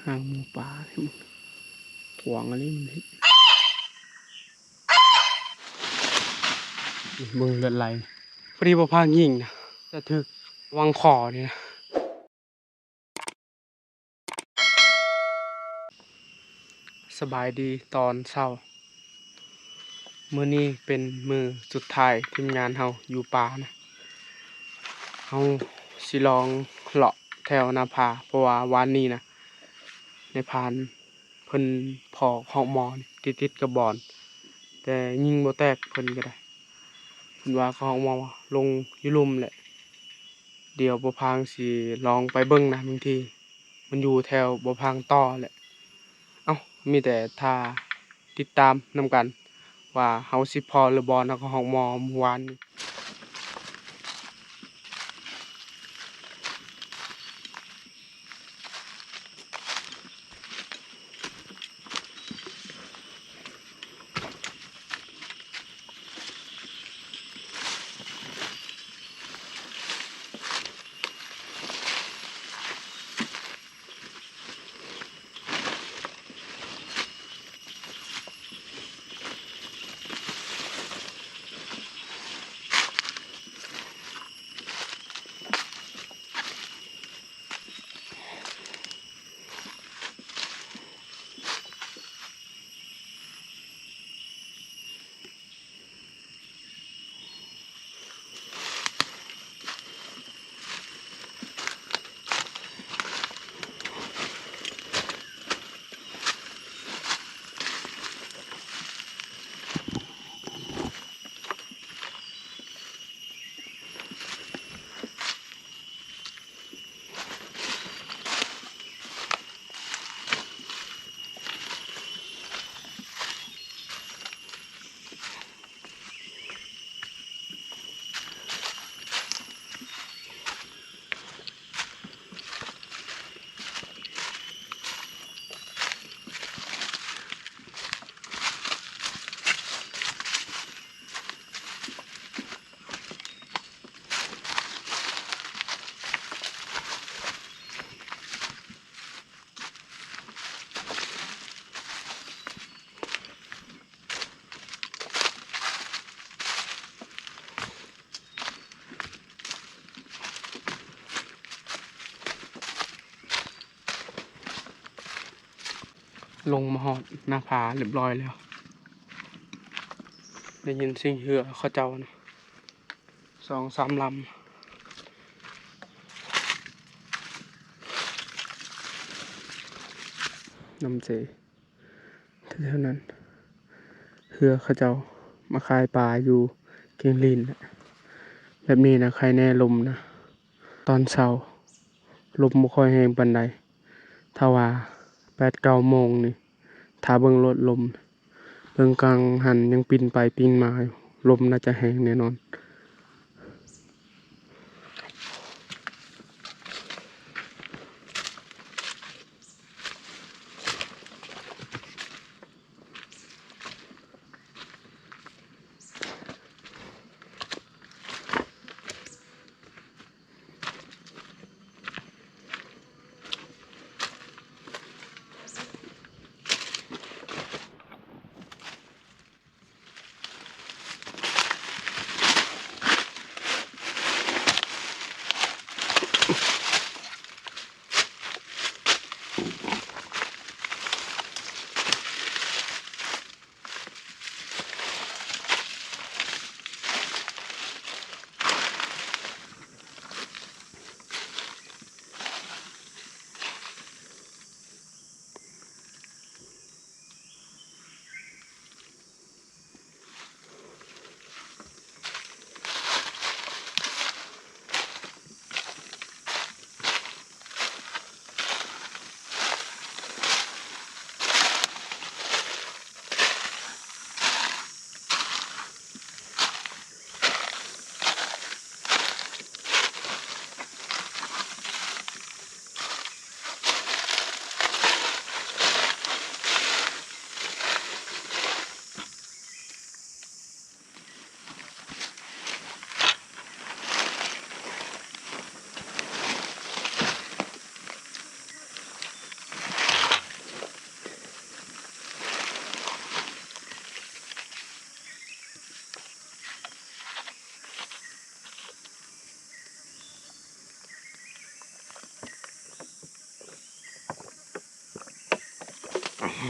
ຫາງໝູປ່ານີ້ ກວ້າງອີ່ຫຼີ ມັນເຮັດ ເບິ່ງເລືອດໄຫຼ. ພໍດີບໍ່ພາງຍິງນະ ຈະຖືກຫວ່າງຄໍນີ້ນະ. ສະບາຍດີຕອນເຊົ້າ. ມື້ນີ້ເປັນມື້ສຸດທ້າຍທີມງານເຮົາຢູ່ປ່ານະ. ເຮົາຊິລອງເລາະແຖວນາຜາ ເພາະວ່າວານນີ້ນະ ນາຍພານເພິ່ນພໍກຮອກໝໍຕິດໆກັບບ່ອນ ແຕ່ຍິງບໍ່ແຕກເພິ່ນກໍໄດ້. ເພິ່ນວ່າກະຮອກໝໍລົງຢູ່ລຸ່ມແຫຼະ. ດຽວບໍ່ພາງຊິລອງໄປເບິ່ງນະ ບາງທີມັນຢູ່ແຖວບໍ່ພາງຕໍ່ແຫຼະ. ເອົ້າ ມີແຕ່ຖ້າຕິດຕາມນຳກັນວ່າເຮົາຊິພໍຫຼືບໍ່ນະ ກະຮອກໝໍມື້ວານນີ້. ລົງມາຮອດໜ້າຜາຮຽບຮ້ອຍແລ້ວ ໄດ້ຍິນສຽງເຮືອເຂົາເຈົ້ານະ ສອງສາມລຳ ນຳເສ ແຖວໆນັ້ນ ເຮືອເຂົາເຈົ້າມາຂາຍປາຢູ່ກຽງລີນ. ແບບນີ້ນະ ໄຄແນ່ລົມນະ ຕອນເຊົ້າລົມບໍ່ຄ່ອຍແຮງປານໃດ. ຖ້າວ່າແປດເກົ້າໂມງນີ້ ຖ້າເບິ່ງໂລດລົມ ເບິ່ງກາງຫັ້ນຍັງປິ່ນໄປປິ່ນມາຢູ່ ລົມໜ້າຈະແຮງແນ່ນອນ. ເ ໝາ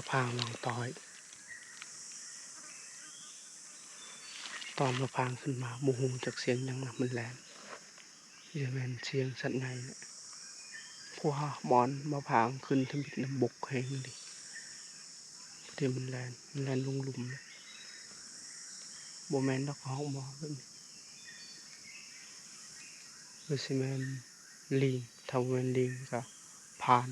ກພາງລອງຕໍ່ ຕອນໝາກພາງຂຶ້ນມາ ບໍ່ຮູ້ຈັກສຽງຫຍັງນະ ມັນແລ່ນ. ຊິແມ່ນສຽງສັດໃຫຍ່ແຫຼະ ເພາະວ່າໝອນໝາກພາງຂຶ້ນທຳອິດນະ ບົກແຮງອີ່ຫຼີ ທີ່ມັນແລ່ນ ມັນແລ່ນລົງລຸ່ມເລີຍ. ບໍ່ແມ່ນດອກ ຮອກໝໍແບບນີ້ ຄືຊິແມ່ນ ລີງ ຖ້າບໍ່ແມ່ນລີງກໍພານ.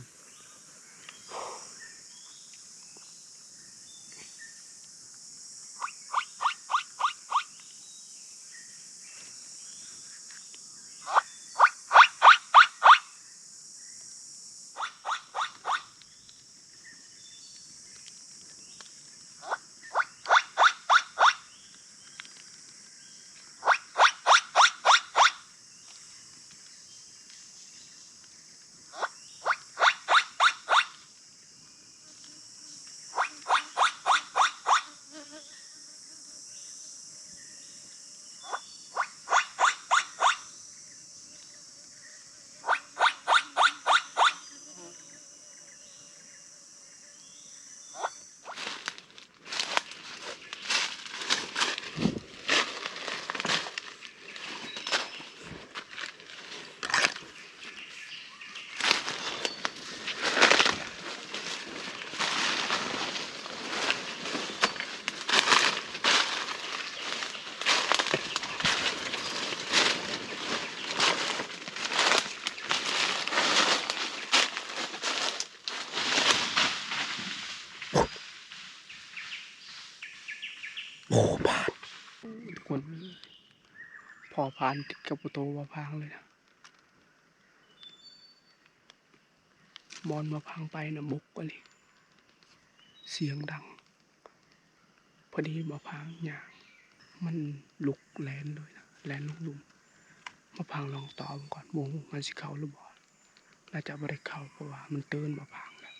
ໂອ້ ພານ ທຸກຄົນ ພໍພານຕິດກັບໂຕໝາກພາງເລີຍນະ. ໝອນໝາກພາງໄປນະ ບົກອີ່ຫຼີ ສຽງດັງ. ພໍດີໝາກພາງຍ່າງ ມັນລຸກແລ່ນເລີຍນະ ແລ່ນລົງລຸ່ມ. ໝາກພາງລອງຕໍ່ເບິ່ງກ່ອນ ບໍ່ຮູ້ມັນຊິເຂົ້າຫຼືບໍ່. ໜ້າຈະບໍ່ໄດ້ເຂົ້າ ເພາະວ່າມັນຕື່ນໝາກພາງແລ້ວ.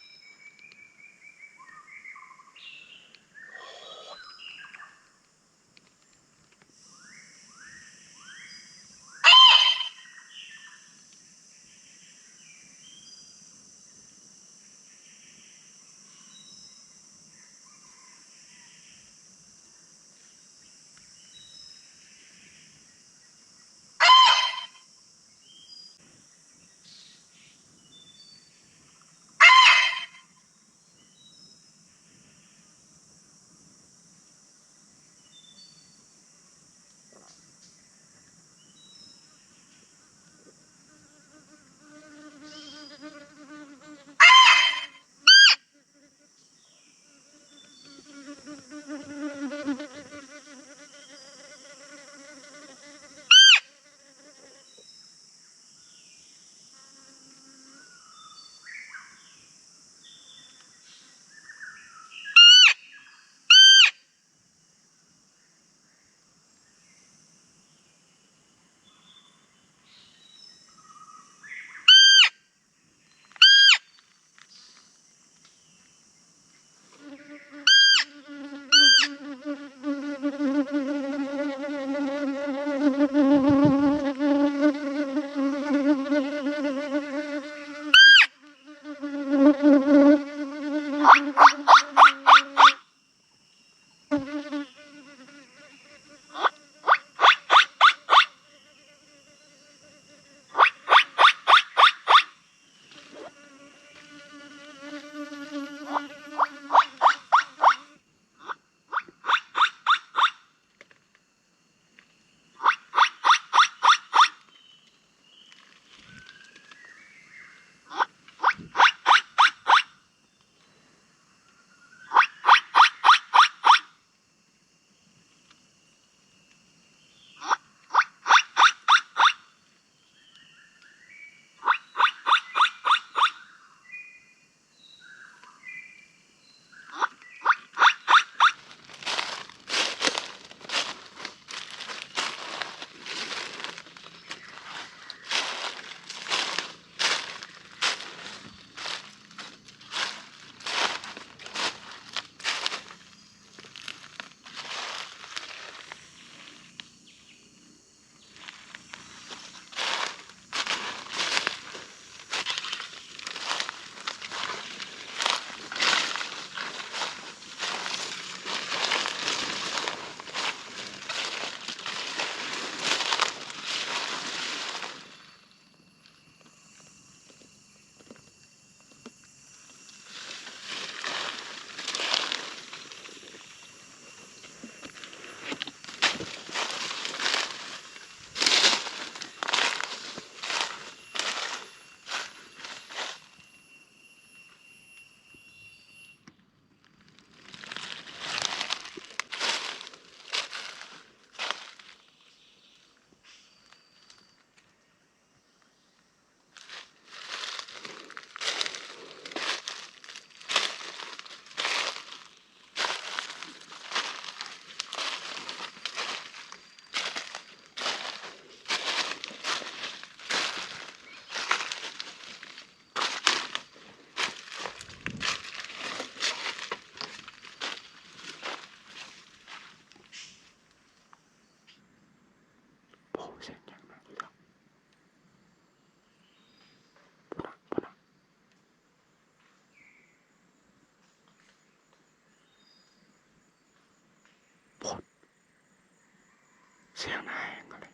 ສຽງນາແຮງເຂົາເດ້.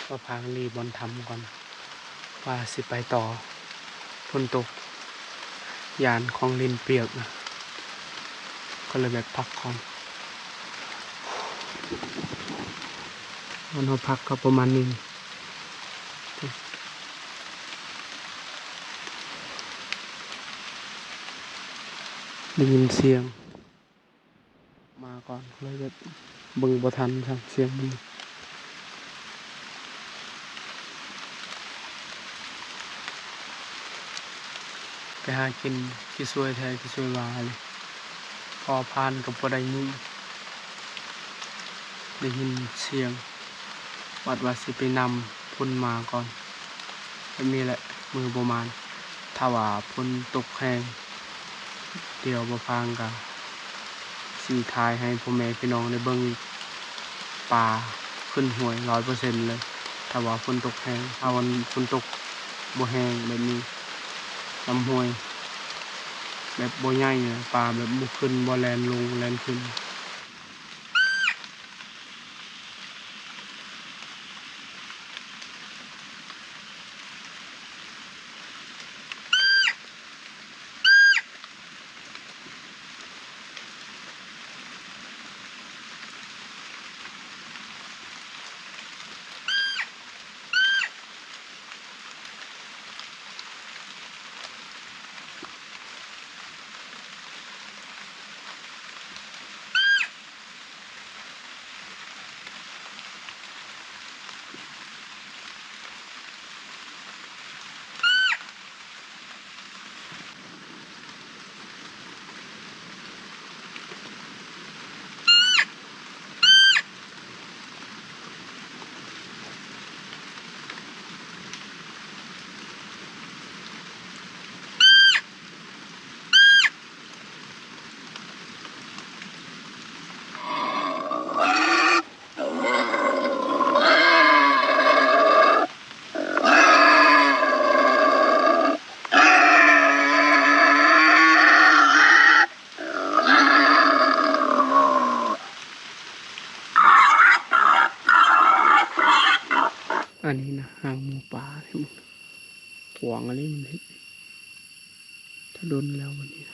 ມາພັກລີບ່ອນຖ້ຳກ່ອນ ວ່າຊິໄປຕໍ່. ຝົນຕົກ ຢ້ານຂອງຫຼິ້ນປຽກ ກໍເລີຍແບບພັກກ່ອນ. ຕອນເຮົາພັກກໍປະມານນີ້ ໄດ້ຍິນສຽງ ມາກ່ອນ ເລີຍແບບເບິ່ງບໍ່ທັນຊ້ຳ ສຽງມັນ. ໄປຫາກິນຂີ້ຊວຍແທ້ຂີ້ຊວຍວ່າເລີຍ ພໍຜ່ານກໍບໍ່ໄດ້ຍິງ ໄດ້ຍິນສຽງ ບັດວ່າຊິໄປນຳ ຝົນມາກ່ອນ. ແບບນີ້ແຫຼະ ມືບໍ່ໝານ. ຖ້າວ່າຝົນຕົກແຮງ ດຽວບໍ່ພາງກະຊິຖ່າຍໃຫ້ພໍ່ແມ່ພີ່ນ້ອງໄດ້ເບິ່ງອີກ. ປາຂຶ້ນຫ້ວຍຮ້ອຍເປີເຊັນເລີຍ ຖ້າວ່າຝົນຕົກແຮງ. ຖ້າວ່າຝົນຕົກບໍ່ແຮງແບບນີ້ ນ້ຳຫ້ວຍແບບບໍ່ໃຫຍ່ ປາແບບບໍ່ຂຶ້ນ ບໍ່ແລ່ນລົງແລ່ນຂຶ້ນ. ອັນນີ້ນະ ຫາງໝູປ່າ ກວ້າງອີ່ຫຼີ ມັນເຮັດ ຖ້າດົນແລ້ວບັດນີ້ນະ. ເ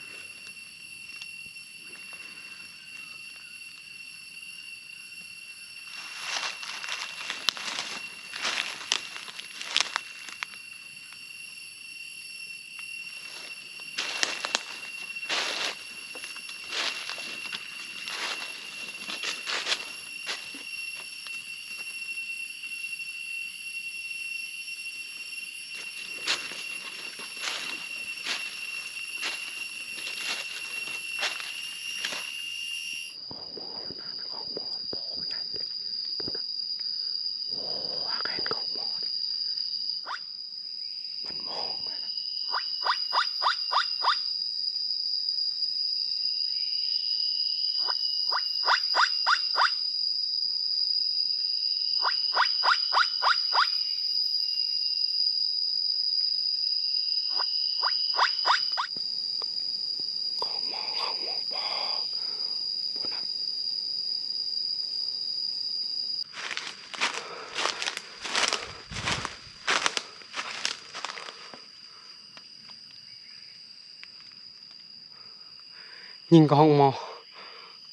ຍິງກະຮອກໝໍ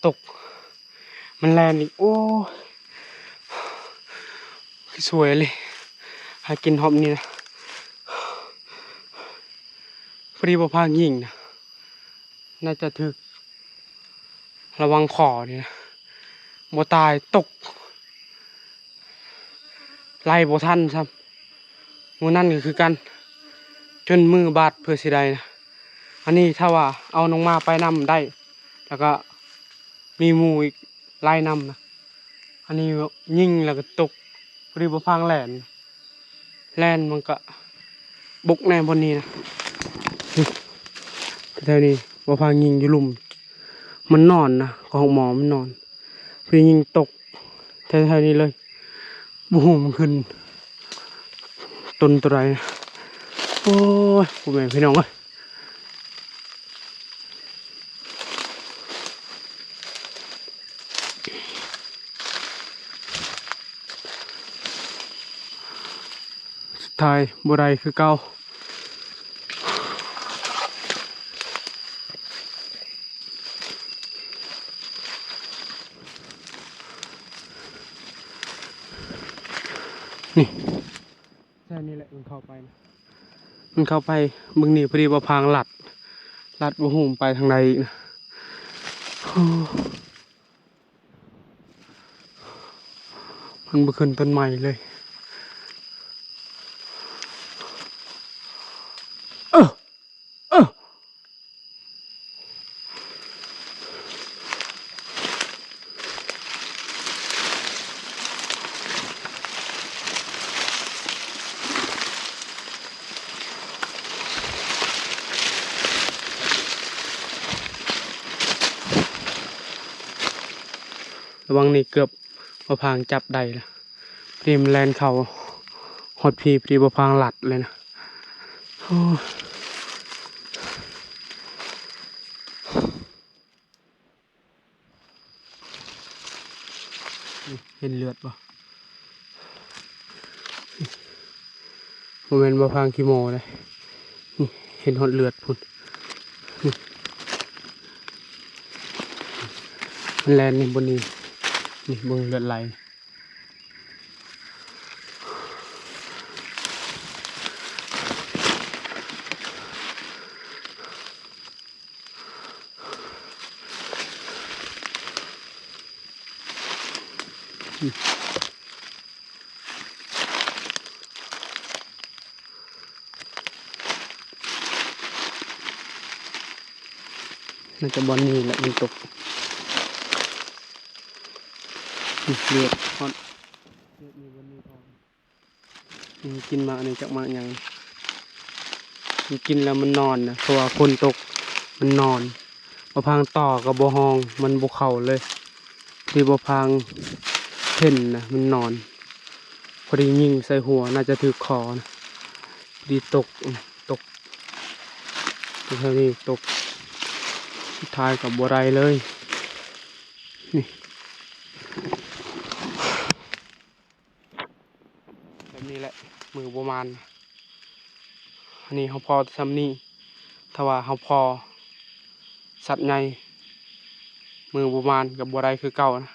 ຕົກ ມັນແລ່ນອີກ. ໂອ້ຍ ຄືສວຍເລີຍ ຫາກິນຮອບນີ້ນະ. ພໍດີບໍ່ພາງຍິງນະ ໜ້າຈະຖືກລະວັງຄໍນີ້ນະ ບໍ່ຕາຍ ຕົກ ໄລ່ບໍ່ທັນຊ້ຳ. ມື້ນັ້ນກໍຄືກັນ ຈົນມືບາດເພື່ອຊິໄດ້ນະ. ອັນນີ້ຖ້າວ່າເອົານ້ອງໝາໄປນຳໄດ້ ແລ້ວກໍມີໝູ່ອີກຫຼາຍນຳນະ. ອັນນີ້ຍິງແລ້ວກໍຕົກ ພໍດີບໍ່ພາງແລ່ນ ແລ່ນມັນກະບົກແນ່ບ່ອນນີ້ນະ. ແຖວນີ້ບໍ່ພາງຍິງຢູ່ລຸ່ມ ມັນນອນນະ ກະຮອກໝໍມັນນອນ ພໍດີຍິງຕົກ ແຖວໆນີ້ເລີຍ ບໍ່ຮູ້ມັນຂຶ້ນຕົ້ນໂຕໃດ. ໂອ້ຍ ພໍ່ແມ່ພີ່ນ້ອງເອີຍ ສຸດທ້າຍບໍ່ໄດ້ຄືເກົ່າ. ນີ້ ໃຊ່ນີ້ແຫຼະ ມັນເຂົ້າໄປນະ ມັນເຂົ້າໄປເບິ່ງນີ້ ພໍດີວ່າພາງລັດ ລັດບໍ່ຮູ້ມັນໄປທາງໃດອີກນະ. ໂອ້ ມັນບໍ່ຂຶ້ນຕົ້ນໄມ້ເລີຍ. ເອີ ເອີ ລະວັງນີ້ເກືອບ ບໍ່ພາງຈັບໄດ້ລະ ພໍດີມັນແລ່ນເຂົ້າຮອດພີ້ ພໍດີບໍ່ພາງລັດເລີຍນະ. ໂອ້ ເຫັນເລືອດບໍ່? ບໍ່ແມ່ນບໍ່ພາງຂີ້ໂມ້ເດ້ ນີ້ ເຫັນຮອດເລືອດພຸ້ນ. ນີ້ ມັນແລ່ນນີ້ ບ່ອນນີ້ ນີ້ ເບິ່ງເລືອດໄຫຼ. ໜ້າຈະບ່ອນນີ້ແຫຼະມັນຕົກ. ເລືອດຮອດ ເລືອດມີບ່ອນນີ້ພໍ. ມັນກິນໝາກອັນນີ້ ຈັກໝາກຫຍັງ ມັນກິນແລ້ວມັນນອນນະ ເພາະວ່າຝົນຕົກ ມັນນອນ. ບໍ່ພາງຕໍ່ກໍບໍ່ຮ້ອງ ມັນບໍ່ເຂົ້າເລີຍ ທີ່ບໍ່ພາງເຫັນນະ ມັນນອນ. ພໍດີຍິງໃສ່ຫົວ ໜ້າຈະຖືກຄໍນະ ພໍດີຕົກ ຕົກ ແຖວນີ້ຕົກ ສຸດທ້າຍກໍບໍ່ໄດ້ເລີຍ ນີ້. ແບບນີ້ແຫຼະ ມືບໍ່ໝານ. ອັນນີ້ເຮົາພໍແຕ່ຊ່ຳນີ້ ຖ້າວ່າເຮົາພໍສັດໃຫຍ່ ມືບໍ່ໝານກໍບໍ່ໄດ້ຄືເກົ່ານະ.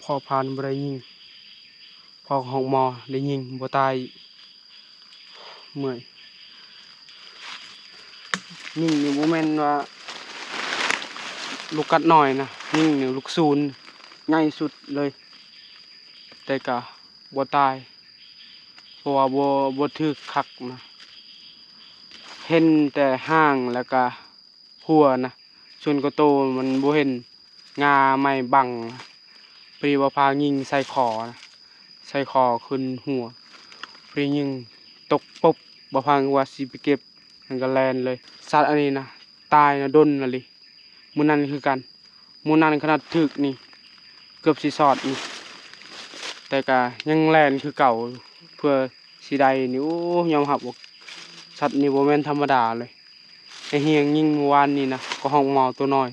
ພໍຜ່ານບໍ່ໄດ້ຍິງ ພໍຮອກໝໍໄດ້ຍິງບໍ່ຕາຍ. ເມື່ອຍ. ຍິງນີ້ບໍ່ແມ່ນວ່າລູກກັດນ້ອຍນະ ຍິງນີ້ລູກສູນໃຫຍ່ສຸດເລີຍ ແຕ່ກະບໍ່ຕາຍ ເພາະວ່າບໍ່ ບໍ່ຖືກຄັກນະ ເຫັນແຕ່ຫາງ ແລ້ວກະຫົວນະ ສ່ວນກະໂຕມັນບໍ່ເຫັນ. ງ່າໄມ້ບັງ ພໍດີບ່າວພາງຍິງໃສ່ຄໍນະ ໃສ່ຄໍຂຶ້ນຫົວ ພໍດີຍິງຕົກປຸບ ບ່າວພາງວ່າຊິໄປເກັບ ມັນກໍແລ່ນເລີຍ. ສັດອັນນີ້ນະ ຕາຍນະດົນລະເລີຍ ມື້ນັ້ນຄືກັນ ມື້ນັ້ນຂະໜາດຖືກນີ້ ເກືອບຊິຊອດນີ້ ແຕ່ກະຍັງແລ່ນຄືເກົ່າ ເພື່ອຊິໄດ້ນີ້. ໂອ້ ຍອມຮັບວ່າສັດນີ້ບໍ່ແມ່ນທຳມະດາເລີຍ. ໄອ້ຮຽງຍິງມື້ວານນີ້ນະ ກໍຮອກໝໍໂຕນ້ອຍ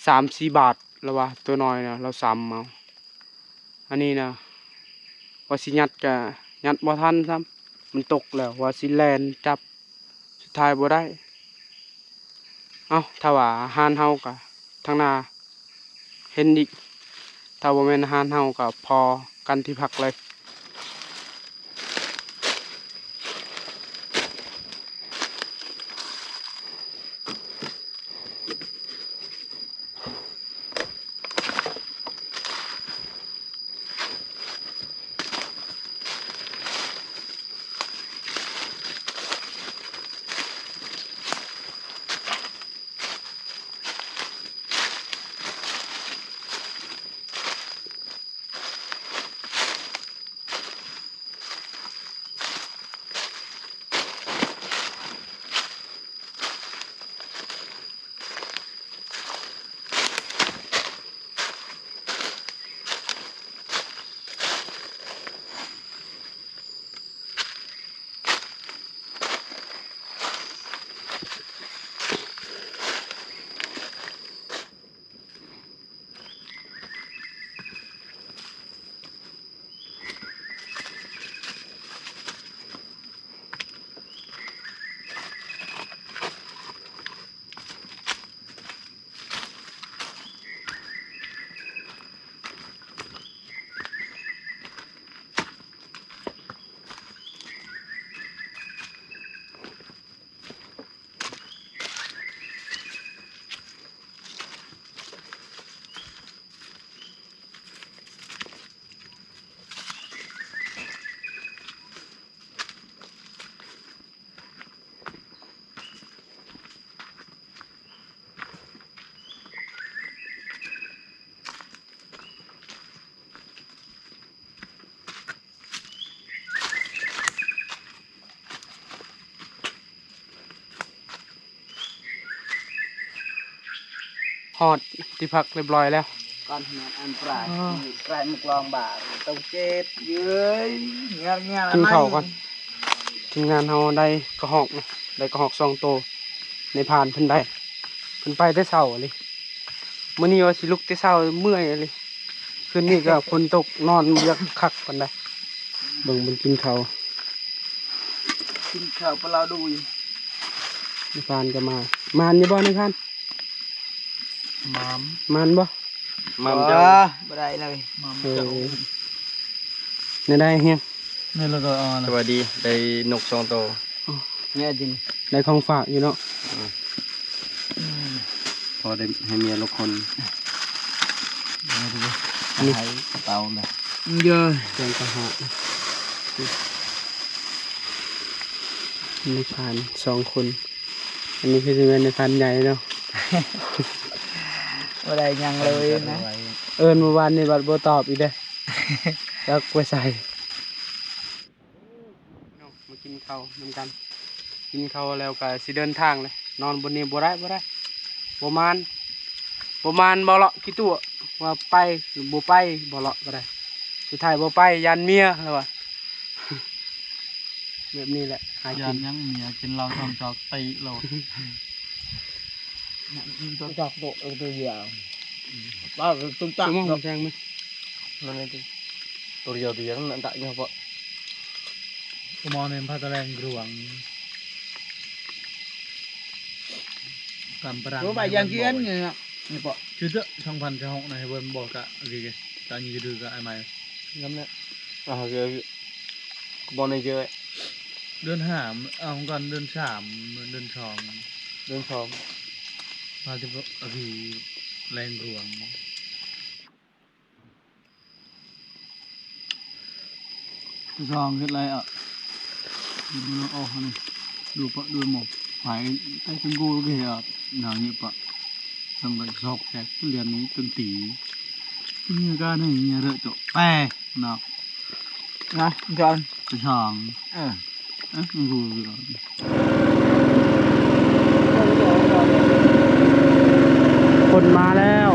ສາມສີ່ບາດ ລະວ່າໂຕນ້ອຍນະ ລາວຊຳເອົາ. ອັນນີ້ນະ ວ່າຊິຍັດກະຍັດບໍ່ທັນຊ້ຳ ມັນຕົກແລ້ວ ວ່າຊິແລ່ນຈັບ ສຸດທ້າຍບໍ່ໄດ້. ເອົ້າ ຖ້າວ່າຮ້ານເຮົາກໍທາງໜ້າເຫັນອີກ, ຖ້າບໍ່ແມ່ນຮ້ານເຮົາກໍພໍກັນທີ່ພັກເລີຍ. ຮອດທີ່ພັກຮຽບຮ້ອຍແລ້ວ. ກ່ອນນອນອັນປາຍ ປາຍໝົກລອງບາດ ຕ້ອງເຈັບເອີຍ ຍາວໆ ກິນເຂົ້າກ່ອນ. ທີມງານເຮົາໄດ້ກະຮອກນະ ໄດ້ກະຮອກສອງໂຕ. ນາຍພານເພິ່ນໄດ້ ເພິ່ນໄປແຕ່ເຊົ້າອີ່ຫຼີ. ມື້ນີ້ວ່າຊິລຸກແຕ່ເຊົ້າ ເມື່ອຍອີ່ຫຼີ. ຄືນນີ້ກໍຝົນຕົກ ນອນບໍ່ຢາກຄັກປານໃດ. ເບິ່ງເພິ່ນກິນເຂົ້າ ກິນເຂົ້າປະລາວດຸຍ. ນາຍພານກໍມາ. ໝານຢູ່ບໍ່ນາຍພານ? ໝານ. ໝານບໍ່? ໝານເຈົ້າ. ບໍ່ໄດ້ເລີຍ. ໝານເຈົ້າ. ເອີ ແນວໃດຮຽງ? ແມ່ນແລ້ວກໍ ສະບາຍດີ ໄດ້ນົກສອງໂຕ. ແມ່ນຈິງ ໄດ້ຂອງຝາກຢູ່ເນາະ. ອືມ ພໍໄດ້ໃຫ້ເມຍລົກຄົນ. ອັນນີ້ ໃຫ້ເຕົານະ ເດີ ແກງກະຫາ. ນາຍພານສອງຄົນ. ອັນນີ້ຄືຊິແມ່ນນາຍພານໃຫຍ່ເນາະ. ບໍ່ໄດ້ຫຍັງເລີຍນະ. ເອີ້ນມື້ວານນີ້ບັດບໍ່ຕອບອີກເດ້. ຈັກໄປໃສ. ມາກິນເຂົ້ານຳກັນ. ກິນເຂົ້າແລ້ວກໍຊິເດີນທາງເລີຍ. ນອນບ່ອນນີ້ບໍ່ໄດ້ ບໍ່ໄດ້. ບໍ່ມານ ບໍ່ມານ ບໍ່ເລາະຂີ້ຕົວະ ວ່າໄປ ບໍ່ໄປ ບໍ່ເລາະກໍໄດ້. ສຸດທ້າຍບໍ່ໄປ ຢ້ານເມຍ ລາວວ່າ. ແບບນີ້ແຫຼະ ຫາກິນ. ຢ້ານຫຍັງເມຍ ກິນເຫຼົ້າສອງຈອກ ຕີໂລດ. ຈອກໂຕ ເອີ ໂຕດຽວ. ປາ ຕຸ້ມຕາ ໂຕດຽວ ໂຕດຽວ ນັ້ນຕະ ເນາະ. ກະໝໍນີ້ພາຕະແລງກວງ ກຳປະດັງ ໂອ້ ໃບຢາງກຽນນີ້ນະ ນີ້ເປາະ ຊື່ເດີ ສອງພັນຊາວຫົກນະ ໃຫ້ເບິ່ງບໍ່ກະ ຕານີ້ຄືກະໄອ້ໄມ້ ນຳແຫຼະ. ອ່າ ກະບໍ່ໄດ້ເຈີ ເດືອນຫ້າ ເອົາກ່ອນ ເດືອນສາມ ເດືອນສອງ ເດືອນສອງ ພາຕະແລງກວງ. ສອງເຮັດໄລອະ ໂອ້ ນີ້ ດູປະ ດູໝົກ ຫາຍ ໄປເຖິງກູເກຍ ໜາວນີ້ປະ ສັງໄດ້ຊອກແຊກ ລຽນນີ້ຈົນຕີ ນີ້ການນີ້ເຣາະເຈາະແປເນາະ ນະ ຈອນ ສອງ ເອີ. ຄົນມາແລ້ວ.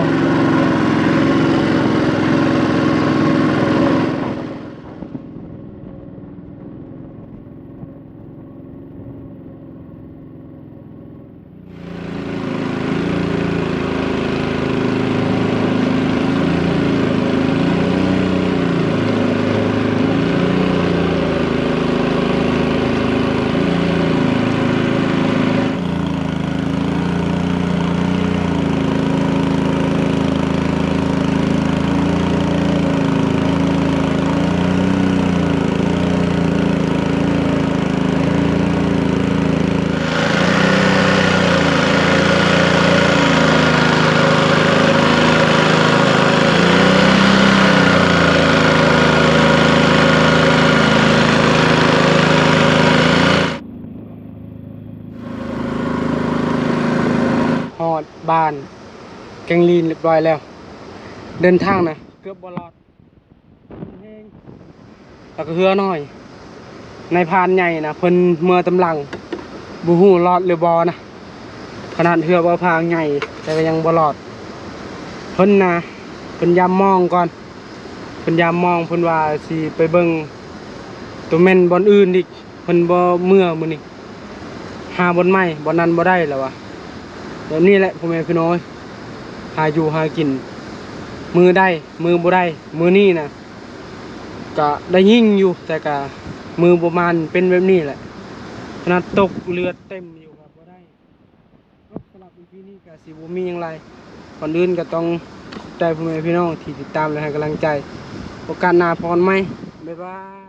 ອດບ້ານແກ້ງລີນຮຽບຮ້ອຍແລ້ວ. ເດີນທາງນະເກືອບບໍ່ລອດ ແຮງ ແລ້ວກໍເຮືອນ້ອຍ ນາຍພານໃຫຍ່ນະ ເພິ່ນເມືອຕຳຫຼັງ ບໍ່ຮູ້ລອດຫຼືບໍ່ນະ. ຂະໜາດເຮືອບໍ່ພາໃຫຍ່ ແຕ່ກໍຍັງບໍ່ລອດ. ເພິ່ນນະ ເພິ່ນຢາມມອງກ່ອນ ເພິ່ນຢາມມອງ ເພິ່ນວ່າຊິໄປເບິ່ງ ໂຕແມ່ນບ່ອນອື່ນອີກ. ເພິ່ນບໍ່ເມືອມື້ນີ້ ຫາບ່ອນໃໝ່ ບ່ອນນັ້ນບໍ່ໄດ້ແລ້ວວ່າ. ແບບນີ້ແຫຼະ ພໍ່ແມ່ພີ່ນ້ອງເອີຍ ຫາຢູ່ຫາກິນ ມື້ໄດ້ມື້ບໍ່ໄດ້. ມື້ນີ້ນະ ກະໄດ້ຍິງຢູ່ ແຕ່ກະມືບໍ່ໝານ ເປັນແບບນີ້ແຫຼະ. ຂະໜາດຕົກເລືອດເຕັມຢູ່ກໍບໍ່ໄດ້. ເນາະ ສຳລັບອີພີນີ້ກໍຊິບໍ່ມີຫຍັງຫຼາຍ. ກ່ອນອື່ນກໍຕ້ອງຂອບໃຈພໍ່ແມ່ພີ່ນ້ອງທີ່ຕິດຕາມ ແລະ ໃຫ້ກຳລັງໃຈ. ໂອກາດໜ້າພໍ້ກັນໃໝ່. ບາຍບາຍ.